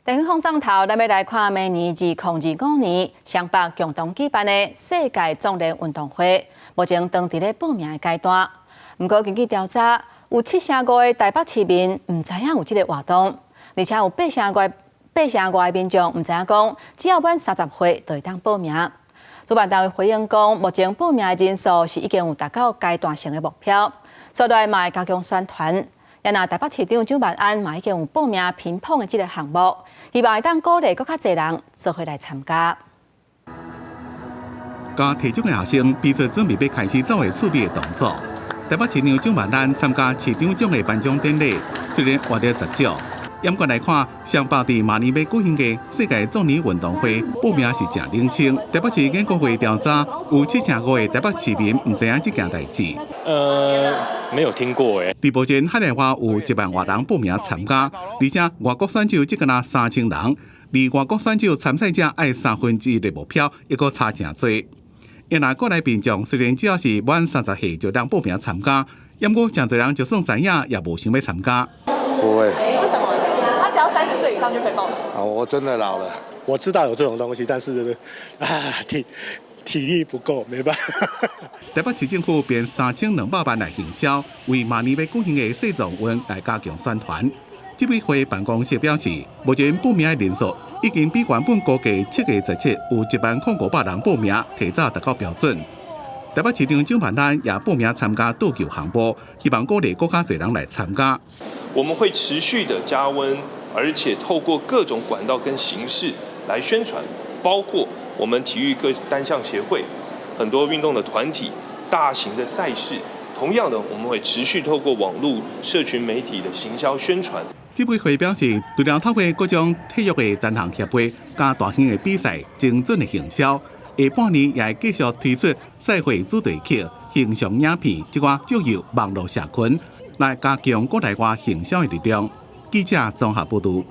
電影放頭，咱欲來看明年2025年雙北共同舉辦的世界壯年運動會，目前當佇咧報名的階段。毋過根據調查，有75的台北市民毋知影有這个活動，而且有八成外的民眾毋知影講，只要滿30歲就會當報名。主辦單位回應講，目前報名的人數是已經有達到階段性的目標，所以嘛會加強宣傳。也若台北市長蔣萬安嘛已經有報名乒乓的這个項目，希望會當鼓勵閣較濟人做伙來參加。共體重的學生比做準備欲開始走的趣味的動作。台北市長蔣萬安參加市長獎的頒獎典禮，雖然活力十足，毋過來看，雙北佇明年欲舉行的世界壯年運動會報名是誠冷清。台北市研究會調查，有75的台北市民毋知影這件代誌。沒有聽過誒。佇目前海內外有1萬外人報名參加，而且外國選手只敢若3000人，離外國選手參賽者愛1/3的目標，猶閣差誠濟。若國內民眾雖然只要是滿30歲就當報名參加，毋過誠濟人就算知影，也無想欲參加。不會。為什麼？他只要30歲以上就可以報名。啊，我真的老了。我知道有這種東西，但是啊，體力不夠，沒辦法。台北市政府編3200萬來行銷，為明年欲舉行的世壯運來加強宣傳。執委會辦公室表示，目前報名的人數已經比原本估計7月17有1萬零500人報名，提早達到標準。台北市長蔣萬安也報名參加桌球項目，希望鼓勵閣較濟人來參加。我們會持續的加溫，而且透過各種管道跟形式來宣傳，包括我們體育各單項協會、很多運動的團體、大型的賽事。同樣的，我們會持續透過網絡、社群媒體的行銷宣傳。執委會表示，除了透過各種體育的單項協會佮大型的比賽，精準的行銷，下半年也會繼續推出賽會主題曲、形象影片，這寡借由網路社群來加強國內外行銷的力量。記者綜合報導。